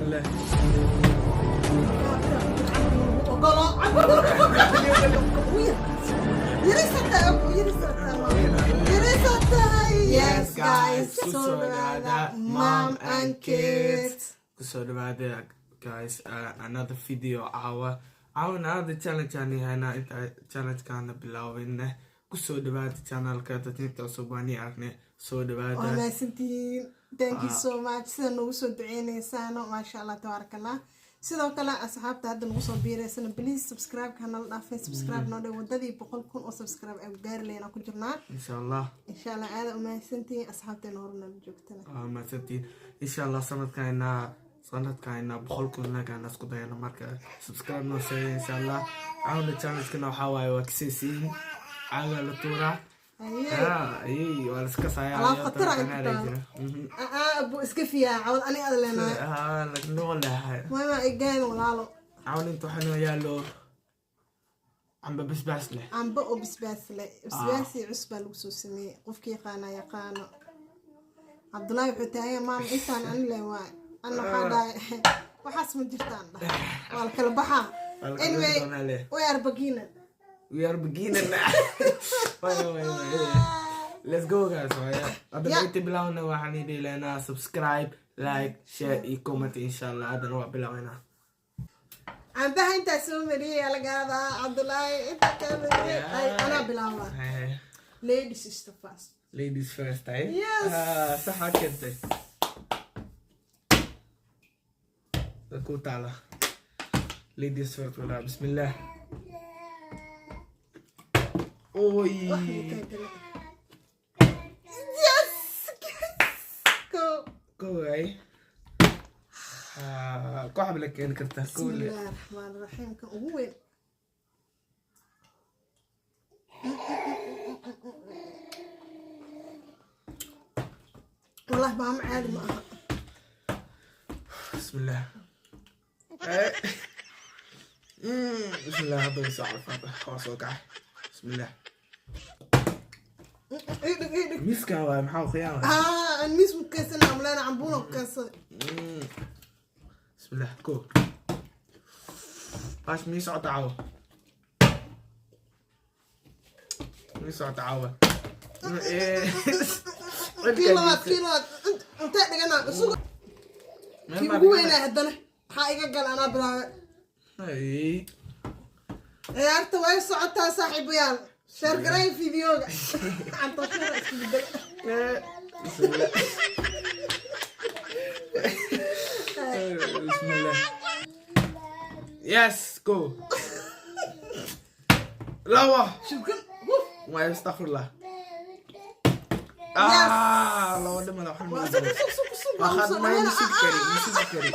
Bismillah. Ogolo. Yes guys, kusoo dhawaada Mom and Kids. Kusoo dhawaada guys, another video caawa. Caawana hada challenge aan yahaynaa. Inta challenge-kaana bilaawayna, kusoo dhawaada channelka. Dadinta cusub waan ii aragnay, soo Waa dhawaada. Mahadsantihiin, thank you so much sida nagu soo duceyneysaano, maasha Allah, tabaaraka Allah. Sidoo kale asxaabta hadda nagu soo biireysana, please subscribe ka nala dhaafay, subscribe noo dhe. Wadadii 100,000 oo subscribe ay gaari lehna ku jirnaa. Insha Allah. Insha Allah, aada u mahadsantihiin asxaabteena hore nala joogtana. Waa mahadsantihiin. Insha Allah sanadkaina 100,000 nagaana isku dayana. Marka subscribe noo sheegay insha Allah. Caawna challenge-kana waxaa waaye, waa kasaysiin, caagaa la tuuraa. Haye. Ayay waa la iska sayaa. Alaab khatar ah inta taalo. Abu iska fiyaa cawad ani ada leenahay. Noolahay. Mama igaan walaalo. Caawna inta waxaa noo yaalo camba basbaas leh. Cambo oo basbaas leh, basbaas iyo cusbaa lagu soo sameeyey. Qofki yaqaana yaqaano. Cabdullaahi wuxuu taagan, maama intaan ani leh waay. Ana waxaa dhahay, waxaas ma jirtaan dhahay, waa la kala baxaa. Waa la kala Anyway, doonaa leh. We are beginner. We are beginning. Wait, wait, wait. Let's go guys. Waya. Hadda inta bilawna, waxaan idhi leynaa subscribe, like, share iyo comment insha Allah. Haddana waa bilawnaa. Cambaha intaa soo mariyay yaa laga hadaa. Cabdullaahi intaa kaa mariyay. Ay, anaa bilaabaa. Ladies is the first. Ladies first, eh? Yes. Ah, saxa keentay. Ku taala. Ladies first wala. Bismillah. Oy. Wax ma kaa galay. Yes, go. Go ay. Ah, koox la keeni kartaa. بسم Kow le. الله الرحمن الرحيم. Kan ugu weyn. Wallahi maamo caadi ma aha. Bismillah. Eh. Bismillah, hadda way soo carfaada. Waa soo kacay. Bismillah. Idhig, idhig. Miiskan waay, maxaa khiyaama? Aa, aan miis ku keensanay amleena cambuuna ku keensaday. Bismillah, go. Baash mii socota caawa. Mii socota caawa. Eh. Kii labaad, kii labaad intee dhiganaa isugu? Kii ugu weynaa haddana maxaa iga gal? Anaa bilaabay. Ay. Ciyaarta way socotaa saaxiibayaal. Share garay videoga. Cantashada isku bedel. Eh, bismillah. Bismillah. Yes, go. Labo. Shubkan wuf. Waa astaghfirullah. Ah, labo dhimada waxaan Waa ma sug, sug, sug, sug. Waa Waa khad soo ma dhaweynaa. sugi kari, ma sugi kari.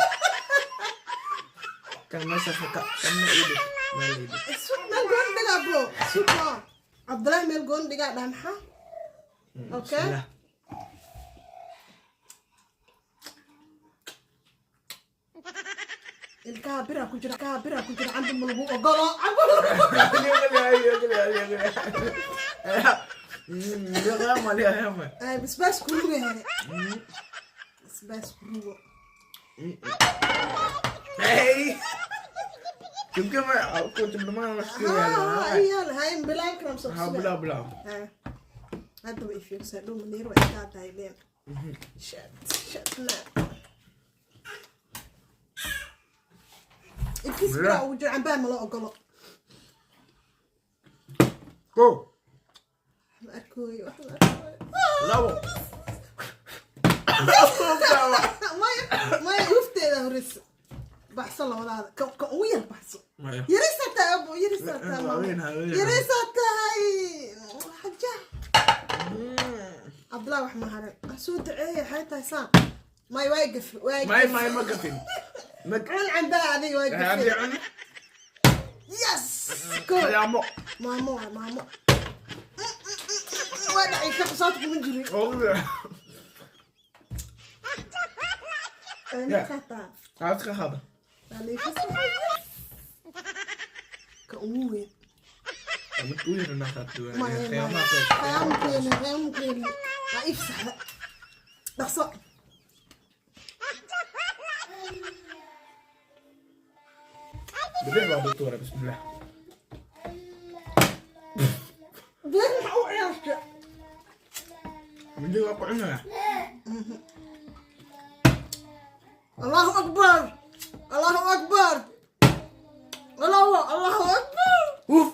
Kan meesha ka kanna ii dhig. Meel ii dhig. Sug, meel gooni dhigaa bro, sug. Waa Cabdullaahi, meel gooni dhigaa dhaa maxaa? Okay. Bismillah. Ilkaha bira ku jira, ilkaha bira ku jira. Cambi ma lagu ogolo, cambi ma lagu Ay, basbaas kuruga hele, basbaas kurugo. Hey! Iyaal hay bilaan karam soo Ha, bilaw, bilaw. Hadda way fiirsaa dhow maniir waa iska daydeen. Shit, shit man, ilkiis bira ugu jira. Cambaha ma la ogolo. Go! Ma arkooyo, wax ma arkooyo. Labo. Maya, maya, hufteeda horeysa. Baxso labadaada ka ugu yar baxso. Maya. Yarisaa tahay abo, yarisaa tahay. Waaweyn, Mama. Waaweyn. Yarisaa tahay xaja. Cabdullahi wax ma harin. Ah, soo duceeya. Waxay tahay saan may waa gafi, waa May gafi. May ma gafin. Ma Cun cambaa adiga, waa Haddii gafi. cun. Yes, go. Khiyaamo. Maamo waa maamo, waa dhacay ka qasaad kuma jirin. Yeah. Qataa. Aad ka hada. Waa la ii fasaxay. Ka ugu weyn. Ama ku yirna khaddu. Maya. Khiyaamo. Khiyaamo keeni, khiyaamo keeni. Waa ii fasaxda, dhaqso. Bidix baa lagu tuuraa. Bismillah. Bidix maxaa u ciyaarta? Mindi waa ku cunaya. Allahu akbar, Allahu akbar, allahu Allahu akbar. Uf.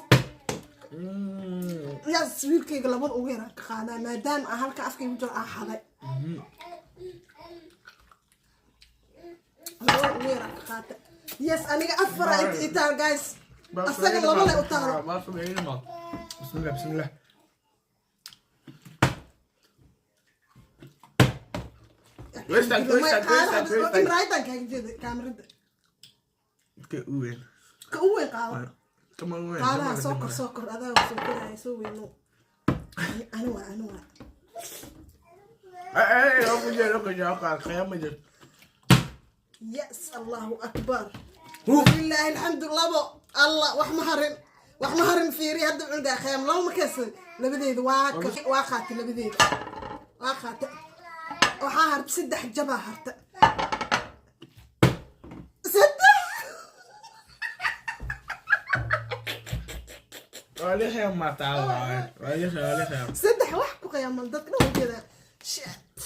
Yes, wiilkayga labada ugu yaraan ka qaadaa, maadaama aan halka afkaygu jiro aan xaday. Labada ugu yaraan ka qaata. Yes, aniga afara inta itaal, guys, asaga laba le u taalo. Bismillah, bismillah. Westaag, westaag, westaag, westaag. Imraayadaan kaaga jeeda kaamirada. Ka u weyn. Ka u weyn qaado. Kama u weyn. Qaadaha soo kor, soo kor, adaa soo koraya, soo weyno. Ani waa, ani waa. Ay, oo ku jiro, ku jiro, qiyaamo jiro. Yes, Allahu akbar. Uf. Walilaahi alxamdu. Labo Allah, wax ma harin, wax ma harin. Fiiri hadda cunugaa khiyaam labo ma keensan. Labadeeda waa qaatay, labadeeda waa qaatay. Waxaa harta saddex jabaa harta, saddex. Waa la qiyaam taa, waa la qiyaam, waa la qiyaam. Saddex wax ku qiyaamal dadka dhan ujeedaa. Shit,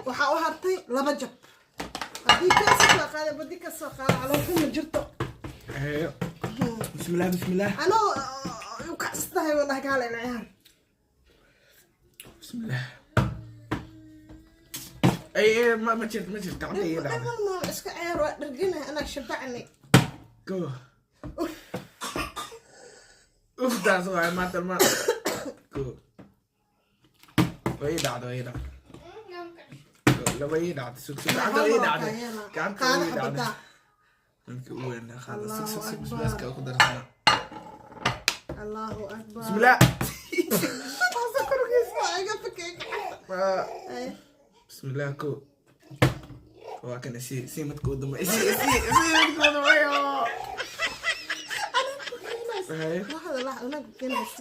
waxaa u hartay laba jab. Haddii kasoo qaada, badi kasoo qaada, caloolxuma jirto. Hayo. Bismillah, bismillah. Anoo u kacstahay wadhaha kaala ciyaar. Bismillah. Ay, ay, ma jirto, ma jirto, gacanta iga dhacday. Dhiban ma iska ciyaar, waa dhargina, anaa shabacni. Go. Uf, taas waay maanta ma. Go. Way ii dhacday, way ii dhacday. Laba ii dhacday, sug, sug, gacanta way ii dhacday. Gacanta way qaada ii dhacday. Xabadaa. Ninka u weyn qaada. Sug, sug, sug, Allahu bisbaaska ku darsana. Allahu akbar. Bismillah. Taasa korkiisa waa iga fakay gacanta. Ay. Bismillah, ko. Waa kana si si midka u dambeeya. Si si si midka u dambeeya. Hay. Laxda, laxda, anaa ku keenaysa.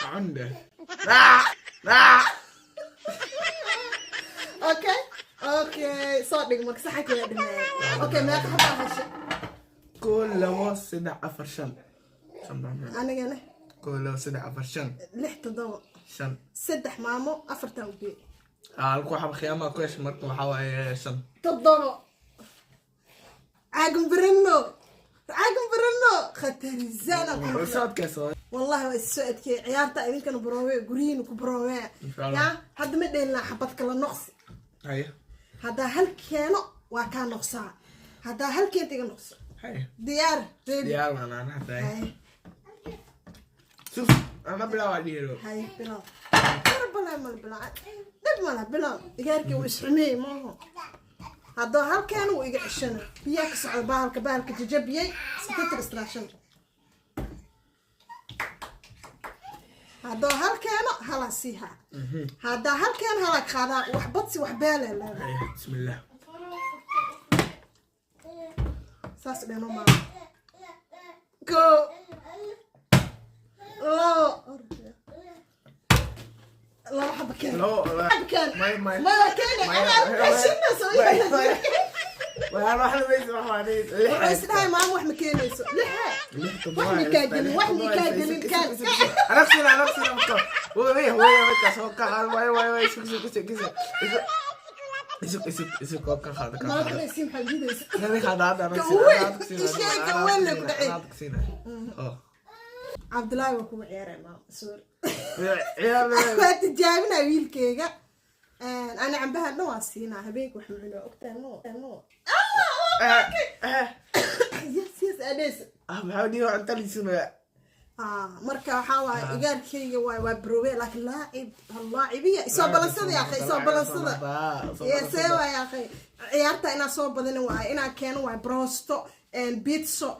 Cunde. Ah! Ah! Okay, soo dhig marka saxanka waa dhameeyay. Okay, meeqa xabaa hesha? Kow, labo, saddex, afar, shan. Shan baa meel. Anigana? Kow, labo, saddex, afar, shan. Lix, toddoba. Shan. Saddex maamo, afartan ugeey. Halku waxaa khiyaamaha ku hesha marka waxaa waaye shan. Toddoba. Caagan barano, caagan barano khatarizana. Socodkaas waa. Wallahi waa is soo adkeeyey ciyaarta. Idinkana baroowe, guryihiina ku baroowe. Insha Allah. Ya hadda ma dheelnaa xabad kala noqsi. Haye. Haddaa hal keeno waa kaa noqsaa, haddaa hal keenta iga noqso. Haye. Diyaar, ready? Diyaar baan aan hadda. Haye. Suf, ana bilaabaa dhiiro. Haye, bilow. Balaa mala bilow, dhib mala bilow. Igaarkii wuu isxumeeyey maaho. Haddoo hal keeno wuu iga ceshana. Biyaa ka socda bahalka, bahalka jajabiyey, iska tirtir istraashan. Haddoo hal keeno halaa siihaa, haddaa hal keeno halaa qaadaa. Wax badsi wax beele leedahay. Haye, bismillah. Saas dheno maama. Go labo, laba xaba keen. Labo, labo. Xaba keen. May, may. Maya keene. May, anaa may, raashinna soo may, iibinaysa. may. Waxaan wax lamaysa, wax waa dhis. Wuxuu isdhahay maama wax ma keenayso. Lixe wax ma kaa gelin, wax ma kaa gelin, kaan. Anaqsina, anaqsina marka. Way, way, marka soo ka qaad, way, way, way, sug, sug, sug, sug. Isug, isug, isug, oo ka qaad, ka Mala qaad. kale sii maxaa diidaysa? Nani qaad hadda, Ka anaqsina, weyn. anaqsina, Ishee, ka weyn le ku dhacay. Anaqsina. Oh. Cabdulaahi waa kugu ciyaaray maama, sorry. Ciyaar. Waa tijaabinaa wiilkeyga. Ana cambaha dhan waa siinaa habeenka, wax macunaa ogtaa. No, no. Yes, adheys. Ah, maxaa dhihi cunta liisinaya? Marka waxaa waaye igaarkeyga waay waa browe, laakiin laacib laacibiya isoo balansada ya akhay, isoo balansada. See waay akhay, ciyaarta inaa soo badinin waaye, inaa keeno waay brosto, pizzo,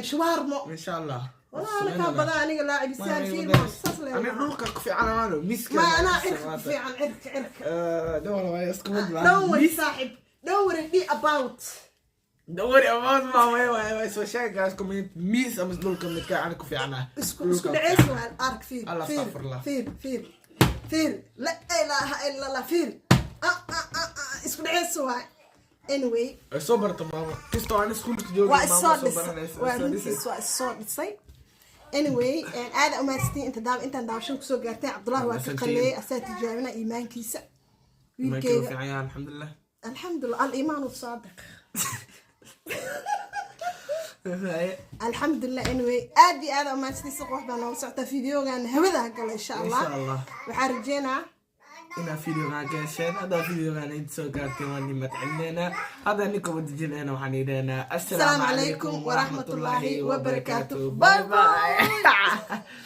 shawarmo. Insha Allah. Walaa ana kaa badan, aniga laacibisaan fiirmo saas Ani leeyahay. Dhulka ku fiican amaano miska. Ma anaa cirka ku fiican, cirka, cirka. Dhawr waa isku mid baa. Don't worry saaxib, don't worry be about. Don't worry about ma way way way soo sheeg guys, comment miis ama dhulka midka ani ku fiicnaa. Isku dhaceys waa ark fiir. Allah, fiir. Astaghfirullah. Fiir, fiir, fiir, la ilaaha ila Allah, fiir. Ah, ah, ah, ah, isku dhaceys waay. Anyway, Ay soo barta maama kastoo aan iskuulka joogin. Waa Maama isoo soo dhisay. baranaysa. Waa soo runtiis. dhisay. Waa isoo dhisay. Anyway, aada umahadsantiin inta daaw intaan daawashada kusoo gaartay. Cabdullahi waa ka Mahadsantiin. qaleeyay, asaa tijaabina iimaankiisa. Iimaankii wuu Wiilkeyga. fiican yahay, alxamdulilah. Alxamdulilah, al-iimaanu saadiq. Alxamdulilah. Anyway, aad iyo aad umahadsantiin. Si qurux baa noola socotaa videogan hawada gala, insha Allah. Insha Allah. Waxaa rajeynaa inaa videogan ka hesheen. Haddaa videogan inta soo gaartay, waan nimad celinayna. Hadda ninka wadajinayna, waxaan idhahnaa asalaamu assalaamu calaykum calaykum waraxmatullaahi waraxmatullaahi wabarakaatu. wabarakaatu. Bye bye bye.